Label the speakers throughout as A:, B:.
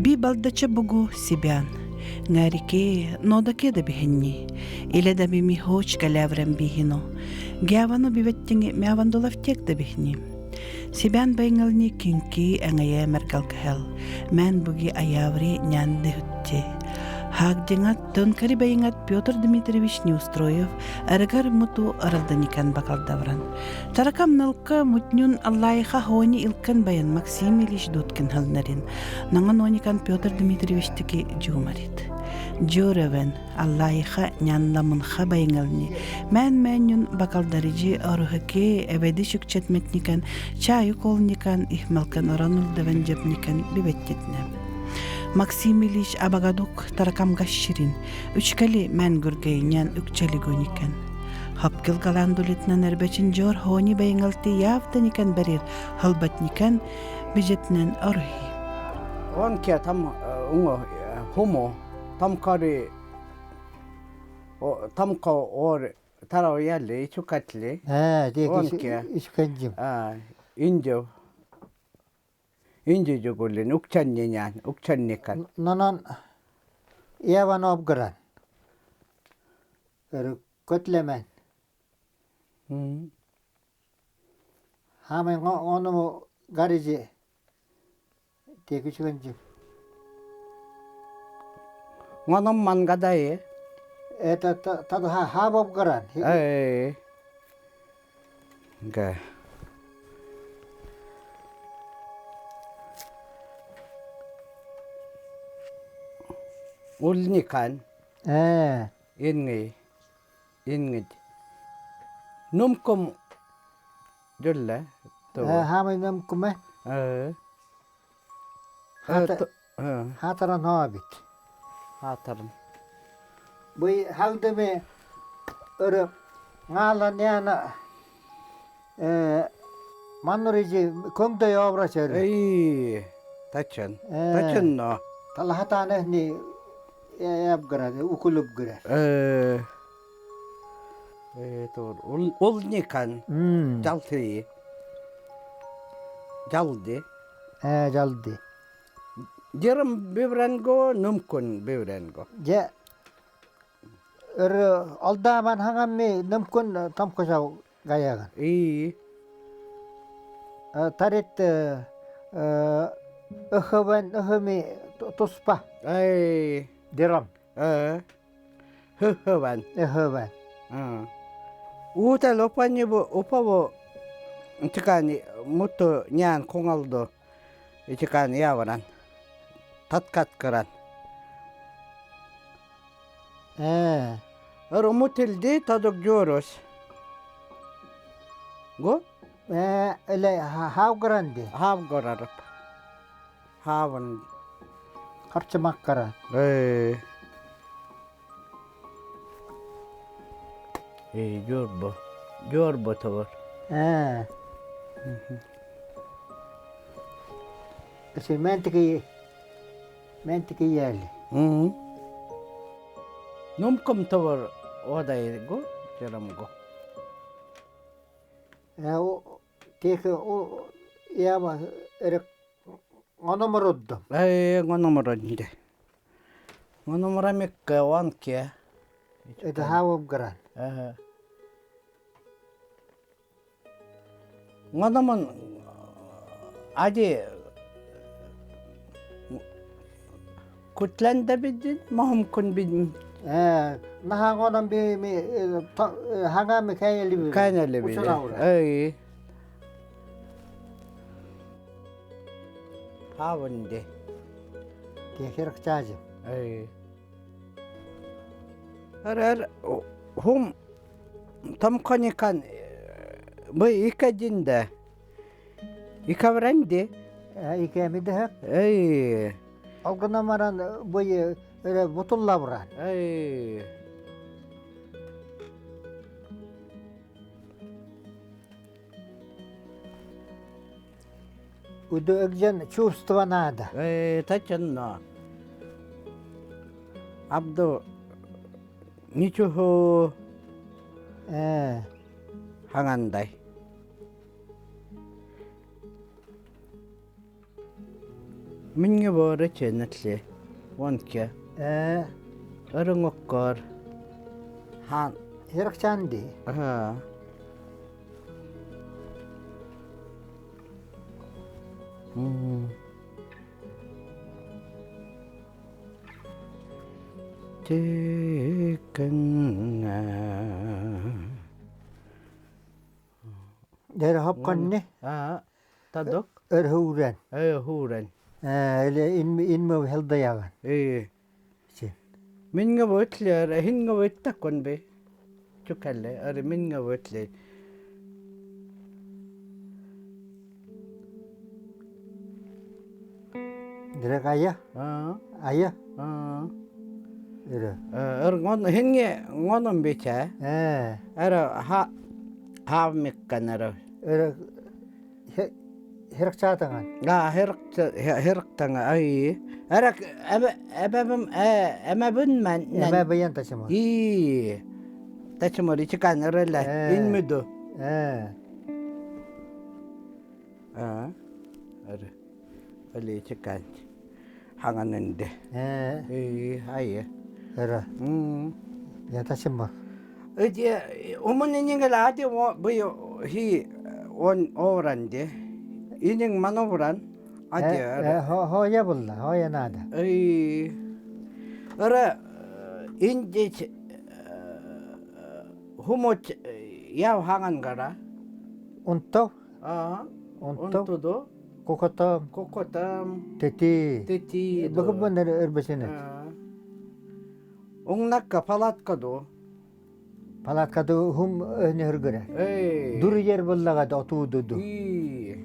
A: Би балдача бугу сибян. Ҥарике нодаке да биһинни. Иле да бими хоч каляврен бихино. Гявано биветтиҥи мявандулавтек да бихни. Сибян байҥални кинки эҥэйэ мэргалкахел. Мэн буги аяври нянды хутти. Хаагдиҥат тонкари байыҥат Петр Дмитриевич Неустроев арыгар муту аралданикан бакалдавран. Таракам налка мутнюн Аллайха хони илкан баян Максим Ильич Дудкин халнарин. Наңан оникан Петр Дмитриевич тики жумарит. Жоревен Аллайха нянламынха байыңални. Мэн мэнюн бакалдарижи орухаке эбеди шүкчетметникан чайы колникан ихмалкан оранул девен жепникан бибеттитне. Максим Ильич абагадук таракамга ширин, үчкали мэн гүргейнян үкчели гөникен. Хапкил галандулитнан эрбечин жор хони байыңалты явтаникан барир халбатникан бижетнен орхи.
B: Он ке там унго хумо там кари там ко ор таро ялли ичукатли.
C: Аа,
B: Он ке.
C: ишкенжим.
B: А индио Индио жугулин укчаннинян укчанникан.
C: Нонон Яван обгран. Көтлемен. Хамын оному гарижи текүчүгенжим.
B: Ngonom мангадай.
C: Это тады хаб обгран.
B: Эй. Га. Улникан
C: Э,
B: инги ингит. Нумкум дюлле.
C: хамын куме
B: Э.
C: Хата-
B: Э.
C: хатаран хабит.
B: Хатарым.
C: Бу хагдыме өрө ngала няна э маннурижи көңдөй образ өрө.
B: Эй. Тачан.
C: Э.
B: Тачан но.
C: Талахатана ни ябгара укулуп гыра.
B: Э. Э тор. Улникан. Жалты. Жалды.
C: Э жалды.
B: Дерем бивренго нумкун бивренго.
C: Же өрө алдааман хангамми нөмкүн тамкосау гаяган.
B: И.
C: Тарит ыхыбен ыхыми туспа
B: Эй.
C: дирам
B: Э. Хы-хыван.
C: ыхыбен.
B: Ута лопанибу упаву тикани муту нян коңалду итикани яваран таткаткаран.
C: Э
B: Эр мутилди тадук жорос. Го?
C: э эле хавгранди
B: Хавгорарып. Хаван.
C: харчымаккара.
B: Э. Э, жорбо. Жорбо товар.
C: Э. Се ментики ментики яли.
B: Нумкум товар одайго, жерамго.
C: Э тех о яма эре ономороддо.
B: Э, ngономоронде. Ngономорамикка ванке.
C: Это хавгран.
B: Ага. Ngономон ади кутланда бидин махум кун бидин
C: Э нахагонам би ми хагами кайли би.
B: кайнали бидин. Эй. Хаванде.
C: Техерк чажы.
B: Эй. Эр хум тамканикан мы икадинда. Икавранде.
C: Э икемиде
B: Эй.
C: Алгынамаран бу эре бутуллабран.
B: Эй.
C: Уду экжен чувство надо.
B: Эй, тачанна. Абду ничего
C: Э
B: хангандай. Минге бора ченетли. Вонке.
C: Э
B: Өрүҥөккөр. Хан.
C: Херакчанди.
B: Аха. Тиккэҥҥэ
C: Дэр хапканни.
B: Аа, тадок.
C: Өрһүүрэн.
B: Өрһүүрэн.
C: Ээ, или инме хелдаяған.
B: Ээ. Мингэ ботлер, хингэ боттаккон би. Чукалле, ары мингэ ботлер.
C: Дирек ая.
B: Аа.
C: Ая.
B: Аа.
C: Өрө.
B: Эр ngон хингэ ngoном бичэ.
C: Ээ.
B: Эр ха хааммиккан эр.
C: Өрө херакчаатаҥан.
B: Аа херактаҥа ай. Эрак эбэбим эмэбин мен.
C: Эмэбэйэн тачымар.
B: И тачымар ичикан эрэлэ инмиду.
C: Ээ.
B: Аа. Эр Али ичикан хаҥанынде.
C: Ээ.
B: И айы.
C: Өрө.
B: М.
C: Я тачымар.
B: Эти умунинигэл ати бу хи он оранде. Инин манобран ати.
C: Э хоя булла, хоя надо.
B: Эй. Ара индич хумот яв ханган гара.
C: Унто.
B: Аа.
C: Унто.
B: Унтудо.
C: Кокотом.
B: Кокотам.
C: Тети.
B: Тети.
C: Бакыбын өрбесинет.
B: Уңнакка палатка до.
C: Палаткады хум өнөргөрө.
B: Эй.
C: Дур жер буллага отууду.
B: И.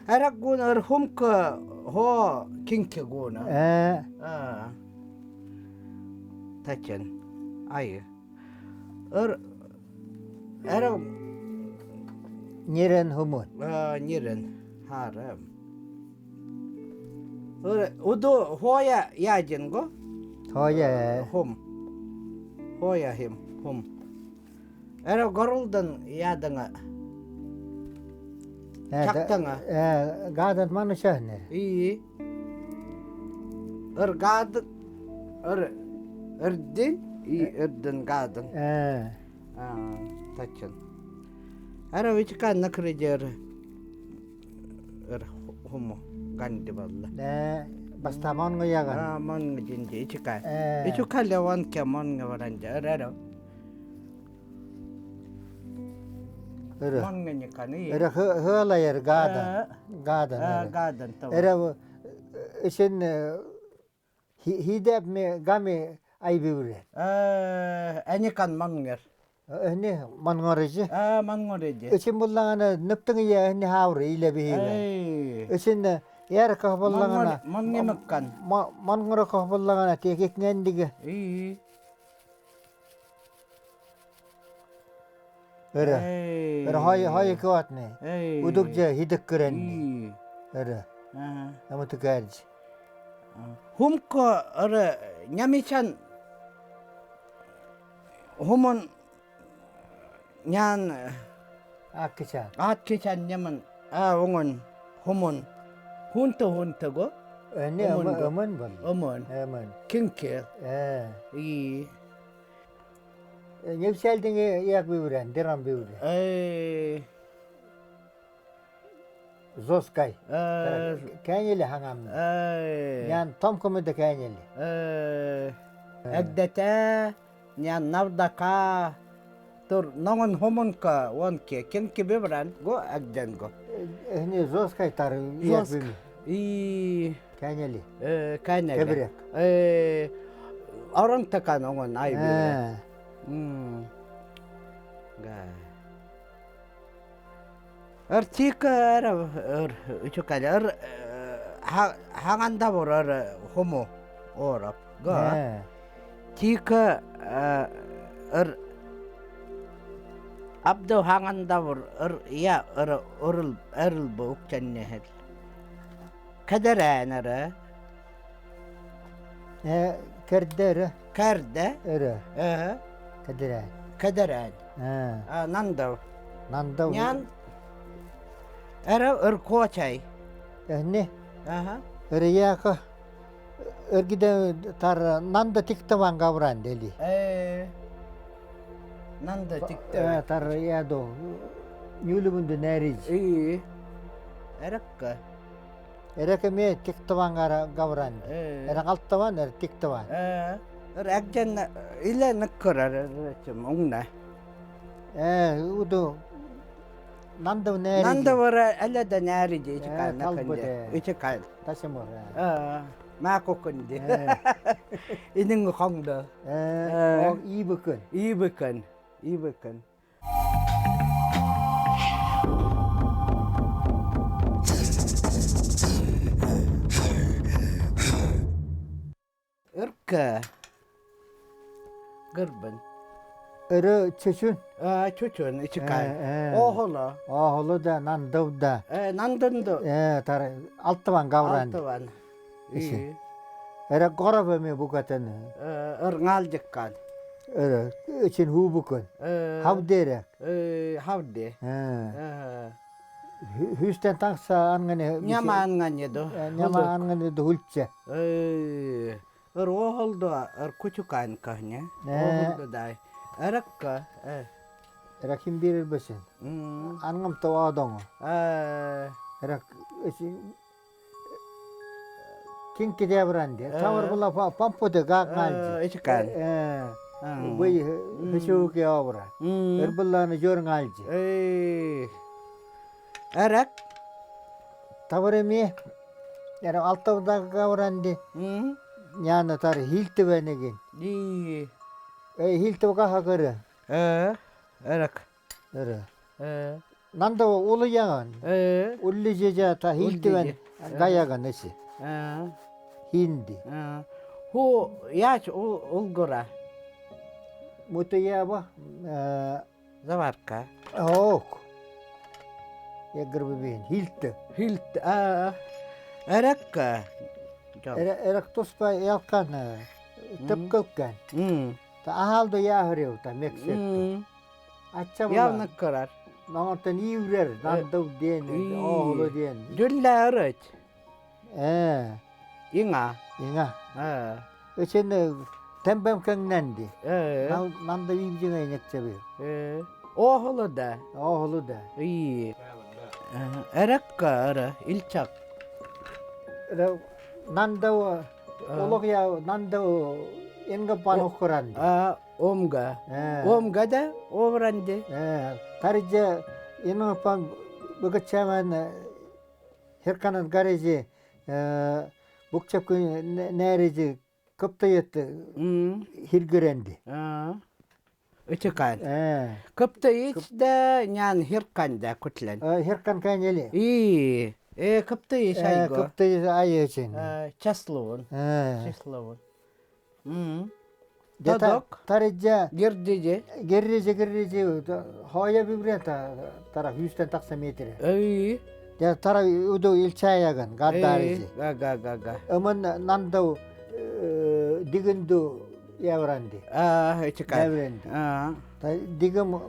B: Арак гун эр хумка хо кинке гуна.
C: Э.
B: Аа. Тачен. Ай. Эр эр
C: Нерен хумун.
B: Аа нерен харам. Эр удо хоя яжинго.
C: Хоя.
B: Хум. Хоя хим хум. Эр горулдан ядыңа. Чактаңа.
C: Э гадат ману шахнер.
B: И. Эр гад эр эрдин и эрдин гадын.
C: Э.
B: Аа тачын. Ара вичка накрыдер эр хумо ганди балла.
C: Э бастамон яган.
B: Аа мон жинди ичка.
C: Э.
B: Ичука леван ке мон гавранжа эр эр.
C: Өрө.
B: Мон гниканы.
C: Өрө хылайыр гадан. Гадан.
B: Гадан тау.
C: Өрө ишин хидеп ми гами айбиуре.
B: Э аникан мангер.
C: Эни мангорыжы.
B: Аа мангореди.
C: Ичин буллагана ныптың я эни хавры иле бихиге.
B: Эй.
C: Ичин яр кахбаллагана.
B: Мангемыккан.
C: Мангора кахбаллагана текекнендиге.
B: И.
C: Өрө. Өрө хай хай куатны.
B: Эй.
C: Удукжа хидек көренни.
B: И.
C: Өрө.
B: Аа.
C: Амты кәрж.
B: Хумко эр нямичан хумон нян
C: Аккича.
B: аатчичан няман аа оҥон хумон хунта хунтаго
C: Эни
B: Омон.
C: омон бол.
B: омон
C: Омон.
B: кинке
C: Э.
B: и
C: Непселдиңе як биурен, диран биурен.
B: э
C: Зоскай.
B: э
C: Кәнели хангамны.
B: э
C: Ян том комеде кәнели.
B: э эгдете нян навдака тур ноҥон хумонка уонке кинке бибран го эгденго
C: Эни зоскай тар як
B: Зоск.
C: биурен.
B: И
C: Кәнели.
B: э кайнеле
C: Кебирек.
B: э оронтакан оҥон ай биурен
C: Э.
B: М. Га. Эр тика эр эр үчүкал эр хаганда бор эр хумо орап. Га.
C: Э.
B: Тика эр абдо хаганда бор эр я эр орл эрл бук чаннехел. Кадерэн эр
C: Э кердер
B: карда
C: өрө.
B: э
C: Кедерен.
B: кадерэн.
C: Э.
B: А нандав.
C: Нанда.
B: Нян эр эр кочай.
C: Эни
B: Аха.
C: Эрияка эргиде тар нанда тиктаван гавран дели.
B: Нанда тиктаван.
C: Тар ядо нюлубунду нэриж.
B: Эракка.
C: Эрэкэ ме тиктаван гавран. Эракалтаван эр тиктаван.
B: Эр әгден илэ наккарар уңна.
C: Уду Нанда нэриж.
B: Нанда вара әле да нэриж ичикал наканде. Ичикал.
C: Тасымор.
B: Маакокунди. Инин хоңдо.
C: Ибыкын.
B: Ибыкын. Ибыкын. Ырка. Гырбын.
C: Өрө чөчүн.
B: Чөчүн ичикай. Оохоло.
C: Оохоло да, нандов да.
B: Нандынду.
C: Тар алтыбан гавран.
B: Алтыбан.
C: Эре горов эми букатын.
B: Ырңалдыккан.
C: Өрө үчүн хубукун. Хавдере.
B: Хавде.
C: Хүстен тахса ангане.
B: Няма ангане до.
C: Няма ангане до хулче.
B: Ыр оохолдо ыр кучукан кахне. Оохолдо дай. Эракка.
C: Эраким бирер бесин. Ангам тоадоңо. Эрак Кинки дебранди. Тавар була пампуде гагалжи.
B: Ичикан.
C: Бый хышууки обра. Эрбулланы жорнгалжи.
B: Эрак.
C: Тавар эми Эра алтавда гавранди. Няна тар хилтебенеген.
B: И.
C: Эй хилтеб кахакыры.
B: Эрак.
C: Эра. Нанда улу яган. Улли жежа та хилтебен гаяган эси. Хинди.
B: Ху яч улгура.
C: Мутаяба
B: Заварка.
C: Ок. Ягырбыбин хилте.
B: Хилт. Эракка.
C: Эрак туспа ялкан тыпкылкан. Та ахалды яхырыу та мексетти. Ачча була.
B: Явнык карар.
C: Наңартан иүрер, нандау ден, оолу ден.
B: Дүллә өрөт. Инга.
C: Инга. Өчен тембем кеңнәнди. Нанда үйбжиңе инекчеби.
B: Оохолу да.
C: Оохолу да.
B: И. Эракка ара илчак.
C: Нанда олог я нанда энга панохкоранди.
B: Омга. Омга да обранди.
C: Тарже энга пан бөгөчаман херканан гаражи букчап нэрижи көптөйөт хиргөренди.
B: Үчүкан. Көптөйөт да нян хиркан да кутлен.
C: Хиркан кайнели.
B: И көптөйөт айго.
C: Көптөйөт айөчен.
B: Часлуун. Часлуун. Тадок.
C: Тарижа.
B: Гердиже.
C: Герриже герриже хоя бибрета тара хүйстен такса метре.
B: Эй.
C: Я тара уду илчаяган гаддарижи.
B: Га га га га.
C: Ымын нандау дигинду явранди.
B: А, эчикай.
C: Явранди.
B: А.
C: Дигим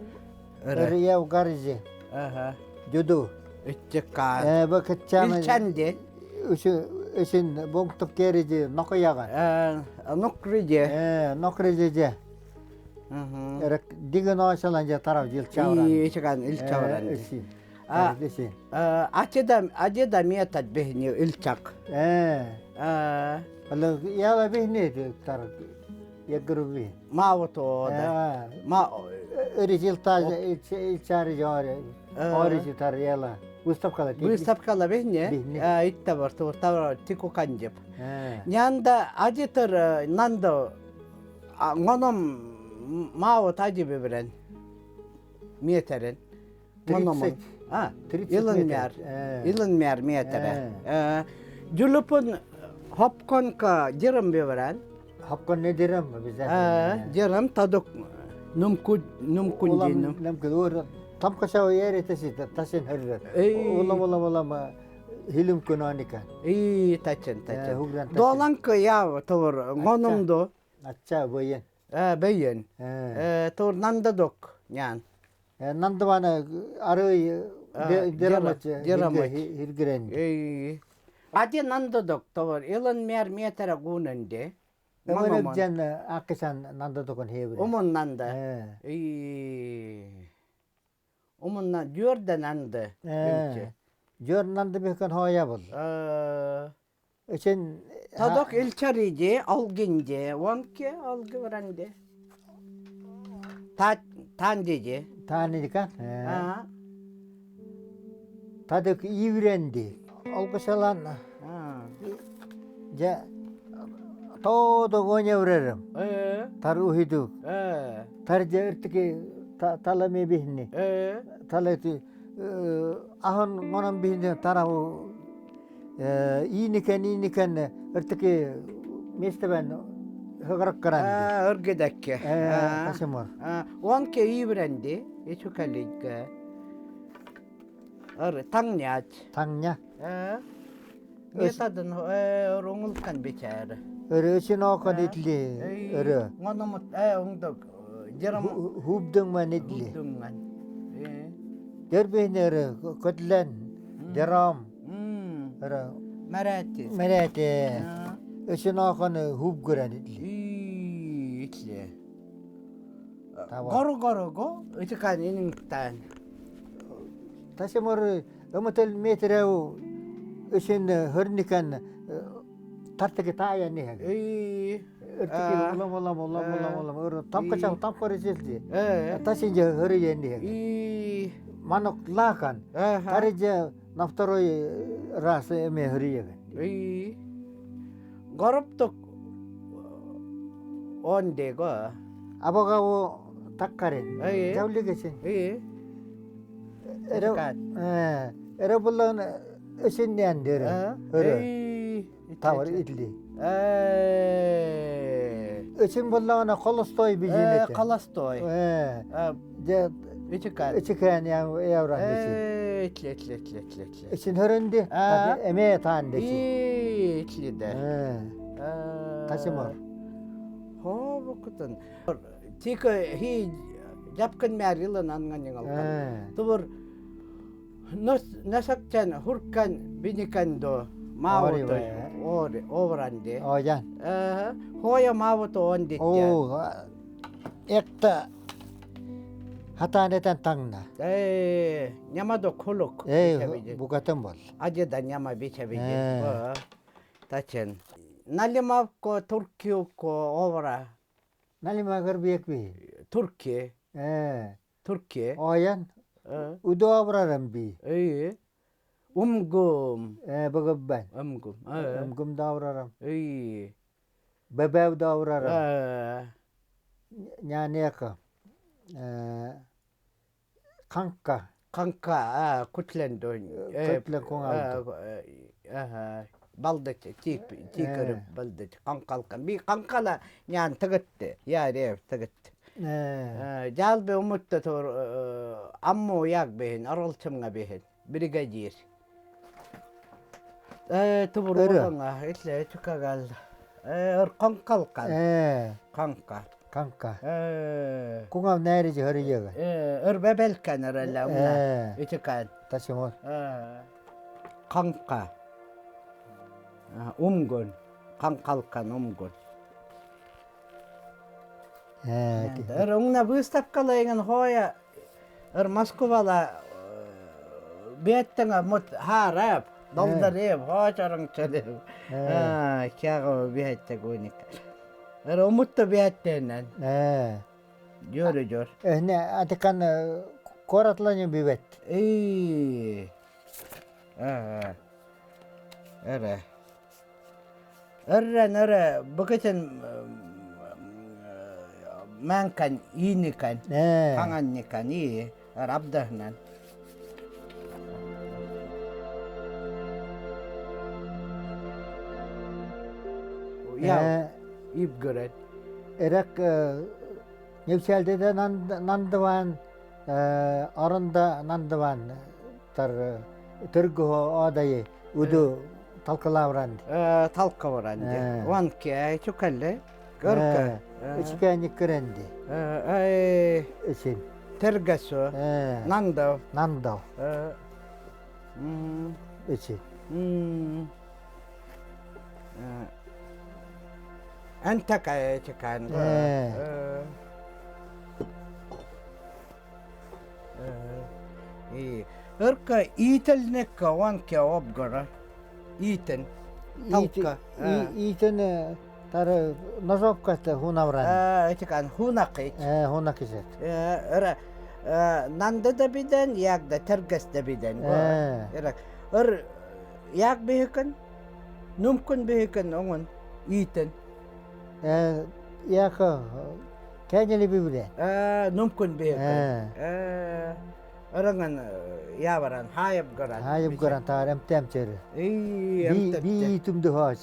C: яв гарижи.
B: Ага.
C: Жуду.
B: Ичикай.
C: Бакытчамы.
B: Илчанди.
C: Үсүн боңтук керижи нокуяган.
B: Нокриже.
C: Нокрижи. Эрек диген оосалан же тарав жилчавран.
B: Ичикан илчавран. Ачеда ажеда метод бихни илчак.
C: Алла яла бихни тар ягруби.
B: Маавото да. Ма
C: Эри жилта илчари жори. Ори тар яла. Выставкала.
B: Выставкала бихни. Итта бар тавар тику канжып. Нянда ажетер нанда ngonom маавот ажибе бирен. Метерин.
C: 30.
B: А, илын мяр. Илын мяр метере. Жулупун хопконка жирым беверен.
C: Хопкон не дирым бизе.
B: Жирым тадок нумкун нумкун динум.
C: Нумкун ур тамка ери теси тасин хөррө. Улам улам улам хилим кунаника.
B: И тачын тачын. Доланка я товар ngономдо.
C: Ача бөйен.
B: Бөйен. Тор нандадок нян.
C: Нандавана ары дерамач хиргирен.
B: Ади нандадок товар илан мер метра гунанде.
C: Өмөрөк дьэн аккысан нандадокон хебре.
B: Умун нанда. И Умунна дьүөрдэ нанды.
C: Дьүөр нанды бихкен хоя бол. Эчен
B: Тадок илчариде алгинде, онке алгы варанде. Та тандиде.
C: Таанидика. Тадык ивренди. Алгысалан дьэ тоодо гоняврерым. Тар ухиду. Тар дьэ ыртыки талами бихни. Талати ахан монон бихни тараху ииникен ииникен ыртыки местебен хыгыраккаран.
B: Өргедекке.
C: Тасымор.
B: Онке ивренди. Ичукалигга. Ыр таҥньаат.
C: Таҥньа.
B: Метадын оруҥулкан бичээр.
C: Өрөөсүн оокон итли өрө.
B: Ngономут уңдук жерам
C: Хубдуңман итли.
B: Хубдуңман.
C: Дербейн өрө көтлен дерам өрө
B: Мәрәти.
C: Мәрәти. Өсүн оокон хуб көрөн итли.
B: Итли. Гору гору го итикан иниңтан.
C: Тасимор ымытыл метреу өсүн хөрникан тартыгы таая ниһэг. Ыртыки улам улам улам улам улам ыр тапкача тапкары селди. Тасинже хөрү ниһэг. Манок лакан. Тарыжа на второй раз эме хөрү
B: Гороптук ондего.
C: Абагао таккарен. Жаулигесин. Эре буллан өсүннән дөрө. Өрө. Тавар идли. Өсүн буллана холостой бижинете.
B: Холостой.
C: Же
B: Ичикан.
C: Ичикан я явран дечи.
B: Итле итле итле итле итле.
C: Ичин хөрөнди. Эме таан дечи.
B: Итле де.
C: Тасимор.
B: Хо букутун. Тика хи жапкын мәрилен анганыңалкан. Тубур насакчан хуркан биникан до маавото ори овранди.
C: Оян.
B: Хоя маавото ондитте.
C: Оо экта хатаанетан таңна.
B: Э нямадо кулук.
C: Э букатын бол.
B: Ажеда няма бичабиди. Тачен. Налимавко Туркиуко овра.
C: Налимагар биекби.
B: Турки.
C: Э.
B: Турки.
C: Оян. Удобрарам би.
B: Э. Умгум.
C: Э бөгөббен.
B: Умгум.
C: Умгум даврарам.
B: Э.
C: Бебев даврарам.
B: Э.
C: Нянека. Э. Канка.
B: Канка, кутлендон.
C: Кутлен коңалды.
B: Балдыч, тип, тикерip балдыч, канкалкан. Би канкала нян тыгытты. Я рев тыгытты. Жалбы умутта тор аммо як бехин, аралчымга бехин, бригадир. Тубур оңа, итле чукагал. Канкалкан. Канка.
C: Канка. Куңам нәриҗи хөрү
B: Ыр бебелкан ыралла умна. Ичикан.
C: Ташымор.
B: Канка. Умгун. Канкалкан умгун. Ыр уңна выставкалайган хоя ыр Москвала беттеңа мут харап долдарып хочорың чөлүп. Кяго бетте гуник. Ыр умутта беттенен. Жөрү жөр.
C: Эхне атыкан коратланю бибет.
B: Эй. Эре. Өррен өрө букетен мänкан иникан хаңанникан и рабдахнан. Я ибгөрет.
C: Эрек Невчалдеде нандыван арында нандыван тар төргө адайы уду талкалавранды.
B: Талкалавранды. Ванке чукалле. Көркө.
C: Ичкәни көрәнди.
B: Ай.
C: Эчин.
B: Тергәсө. Нандав.
C: Нандав. Эчин.
B: Эн такая чекан. Ырка иителнекка уанке обгора. Иитен. Талка.
C: Иитен тары ножовката хунавран.
B: Этикан хунакит.
C: Хунакизет.
B: Ыра нанда да биден, як да тергес да биден. Ира ыр як бихикин, нумкун бихикин оңун иитен.
C: Яка кәнели бибиле.
B: Нумкун бихикин. Ырыңын яваран хайып гаран.
C: Хайып гаран таар эмтем чери. Би итумду хаач.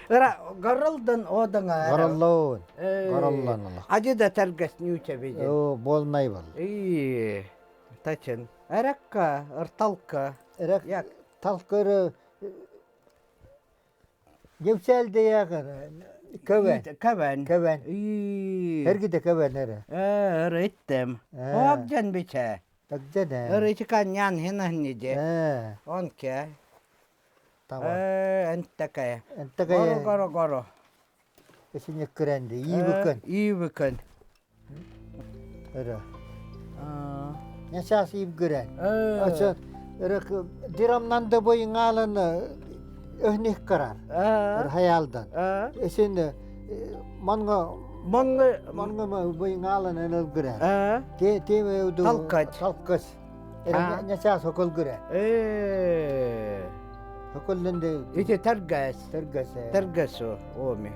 B: Ыра гарылдан одаңа.
C: Гараллон. Гараллан Allah.
B: Ажы да тергес нюче биден.
C: О, болнай бол.
B: И тачын. Эрекка, ырталка.
C: Эрек талкыры Гевселде ягыр. Көбен.
B: Көбен.
C: Көбен. Эргиде көбен эре.
B: Эр иттем. Огден биче.
C: Тагден.
B: Эр ичикан нян хинахниде. Онке.
C: Tamam.
B: Энтекая.
C: Энтекая.
B: Горо горо горо.
C: Эсине кыренди. Ийбүкөн.
B: Ийбүкөн.
C: Эре. Несас ийбгүрен. Ача эре дирамнан да бойын алын öhnih karar. Hayaldan. Esin manга
B: Манга
C: манга бойын алын өлгүрен. Те те уду
B: Талкач.
C: Талкач. Эре несас окол гүрен. Околленде
B: Ите тергес.
C: Тергес.
B: Тергесу оми.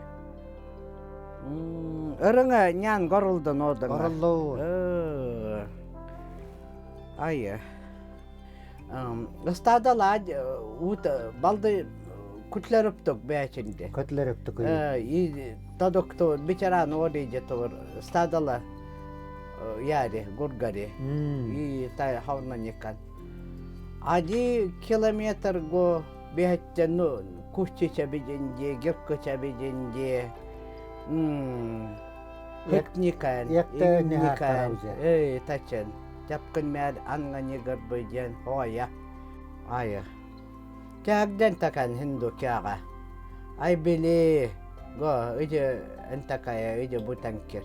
B: Ырыңа нян горылдан одыңа.
C: Горыллоо.
B: Ай. Ыстадала ут балды күтләрөптөк бәчинде.
C: Көтләрөптөк.
B: И тадокто бичаран ориже тор стадала яри гургари. И та хавна никан. Ади километр го бехеттен ну кушчича биденде, гепкача биденде. Хетникан.
C: Якта
B: Эй, тачен. Тапкын мәр анга нигер биден хоя. Ая. Кягден такан хинду кяга. Ай били го иде энтакая иде бутанкер.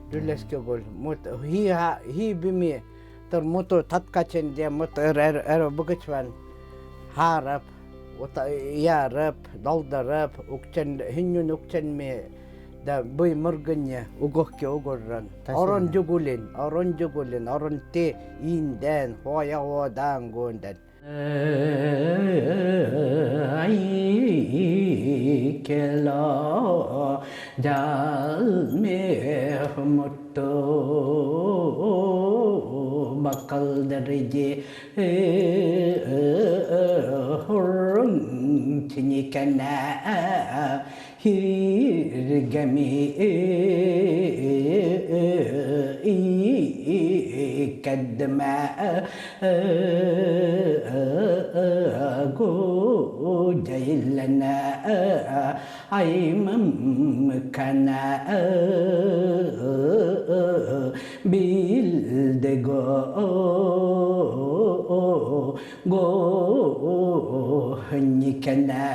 B: Дүлеске гол мут хи хи бими тор муту таткаченде мут эр эр бугычван харап ярып далдарып укчен хиннүн укчен да бый мыргынне угохке угорран. Орон жугулин, орон жугулин, орон те инден, хоя одан гондан. Kela jal me mutto bakal darije hurrun tinikana hirgami kadma gojailana aymam kana bilde go go nikana.